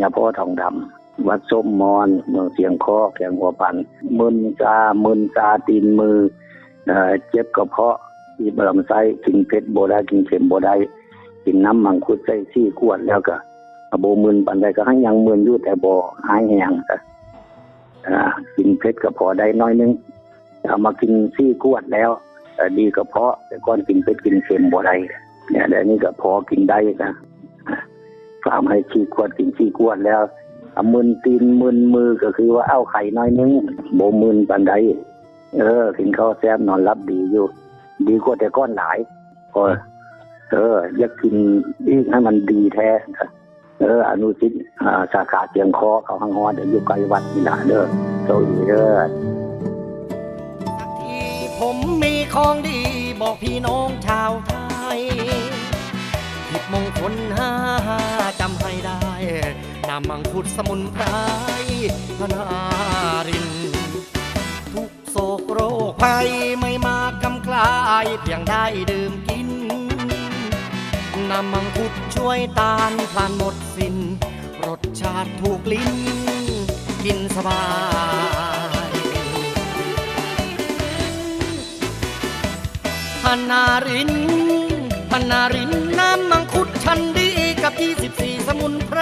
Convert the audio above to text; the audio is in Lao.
ຍາພໍ່ທອງດຳ ວັດສົມມອນ ເມືອງຊຽງຄໍ້ ແຂວງຫົວພັນ ມຶນຊາ ມຶນຊາຕີນມື ເອີ ເຈັບກະເພາະ ຕີບລຳໄສ້ ກິນເຜັດບໍ່ໄດ້ ກິນເຄັມບໍ່ໄດ້ ກິນນ້ຳມັງຄຸດໃສ່ສີ່ຂວດແລ້ວກະ ກະບໍ່ມຶນປານໃດ ກະຫາກຍັງມຶນຢູ່ ແຕ່ບໍ່ຮ້າຍແຮງ ກະ ອາ ກິນເຜັດກະພໍໄດ້ໜ້ອຍໜຶ່ງ ເອົາມາກິນສີ່ຂວດແລ້ວ ກະດີກະເພາະ ແຕ່ກ່ອນກິນເຜັດກິນເຄັມບໍ່ໄດ້ ດຽວນີ້ກະພໍກິນໄດ້ນະ ສາມໃຫ້ສີ່ຂວດ ກິນສີ່ຂວດແລ້ວ ອາ ມຶນຕີນມຶນມື ກະຄືວ່າເອົາໄຄໜ້ອຍໜຶ່ງ ບໍ່ມຶນປານໃດ ເອີ ກິນເຂົ້າແຊບ ນອນຫຼັບດີຢູ່ ດີກວ່າແຕ່ກ່ອນຫຼາຍ ເອີ ຢາກກິນອີກໃຫ້ມັນດີແທ້ ເອີ ອະນຸສິດ ອາ ສາຂາຊຽງຄໍ້ ເຂົາຫາຮອດ ຢູ່ໃກ້ວັດນີ້ລະເດີ ໂຊກດີເດີ. ສັກທີ ຜົມມີຂອງດີບອກພີ່ນ້ອງຊາວໄທ ທິບມົງຄົນຫ້າ ຫາຈຳໃຫ້ໄດ້ ນ້ຳມັງຄຸດສະໝຸນໄພ ພະນາລິນ ທຸກໂສກໂລກໄພ ໄມ່ມາກຳກາຍ ພຽງໄດ້ດື່ມກິນ ນ້ຳມັງຄຸດຊ່ວຍຕ້ານພລານໝົດສິ້ນ ລົດຊາດຖືກລີ້ນ ກິນສະບາຍ ພະນາລິນ ພະນາລິນ ນ້ຳມັງຄຸດຊັ້ນດີ ກັບ ຊາວສີ່ ສະໝຸນໄພ